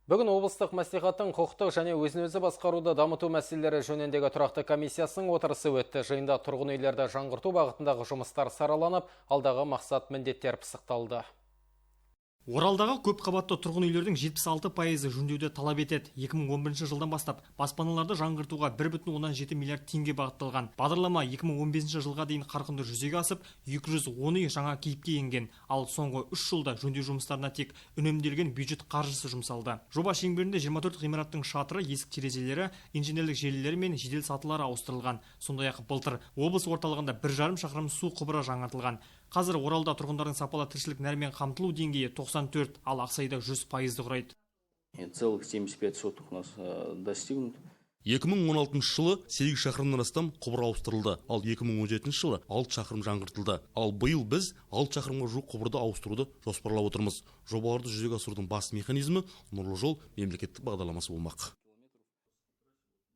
Бүгін облыстық мәслихаттың құқықтық және өзін-өзі басқаруды дамыту мәселелері жөніндегі тұрақты комиссиясының отырысы өтті. Жиында тұрғын үйлерді жаңғырту бағытындағы жұмыстар сараланып, алдағы мақсат міндеттер пысықталды. Оралдағы көп қабатты тұрғын үйлердің 76%-ы жөндеуді талап етеді. 2011 жылдан бастап баспаналарды жаңғыртуға 1,7 миллиард теңге бағытталған. Бағдарлама 2015 жылға дейін қарқынды жүзеге асып, 210 үй жаңа кейіпке енген. Ал соңғы 3 жылда жөндеу жұмыстарына тек үнемделген бюджет қаржысы жұмсалды. Жоба шеңберінде 24 ғимараттың шатыры, есік терезелері, инженерлік желілері мен жедел сатылары ауыстырылған. Сондай-ақ былтыр облыс орталығында 1,5 шақырым су құбыры жаңартылған. Қазір Оралда тұрғындардың сапалы тіршілік нәрімен қамтылу деңгейі 94, ал Ақсайда 100%-ды құрайды. Целых 75 у нас достигнут. 2016 жылы 8 шақырымнан астам құбыр ауыстырылды, ал 2017 жылы 6 шақырым жаңғыртылды. Ал биыл біз 6 шақырымға жуық құбырды ауыстыруды жоспарлап отырмыз. Жобаларды жүзеге асырудың басты механизмі «Нұрлы жол» мемлекеттік бағдарламасы болмақ.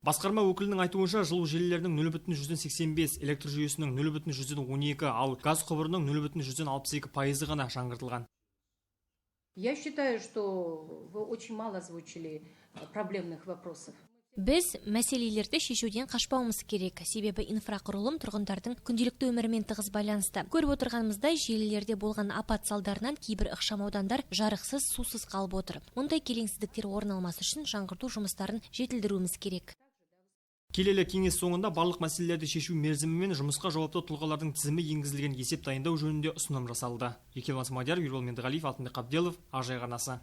Басқарма өкілінің айтуынша, жылу желілерінің 0,85, электр жүйесінің 0,12, ал газ құбырының 0,62%-ы ғана жаңғыртылған. Я считаю, что вы очень мало озвучили проблемных вопросов. Біз мәселелерді шешуден қашпауымыз керек, себебі инфрақұрылым тұрғындардың күнделікті өмірімен тығыз байланысты. Көріп отырғанымыздай, желілерде болған апат салдарынан кейбір ықшам аудандар жарықсыз, сусыз қалып отыр. Мұндай келеңсіздіктер орын алмас үшін жаңғырту жұмыстарын жетілдіруіміз керек. Келелі кеңес соңында барлық мәселелерді шешу мерзімі мен жұмысқа жауапты тұлғалардың тізімі енгізілген есеп дайындау жөнінде ұсыным жасалды. Еркебұлан Смадияров, Ербол Мендіғалиев, Алтынбек Қабделов, Ақжайық арнасы.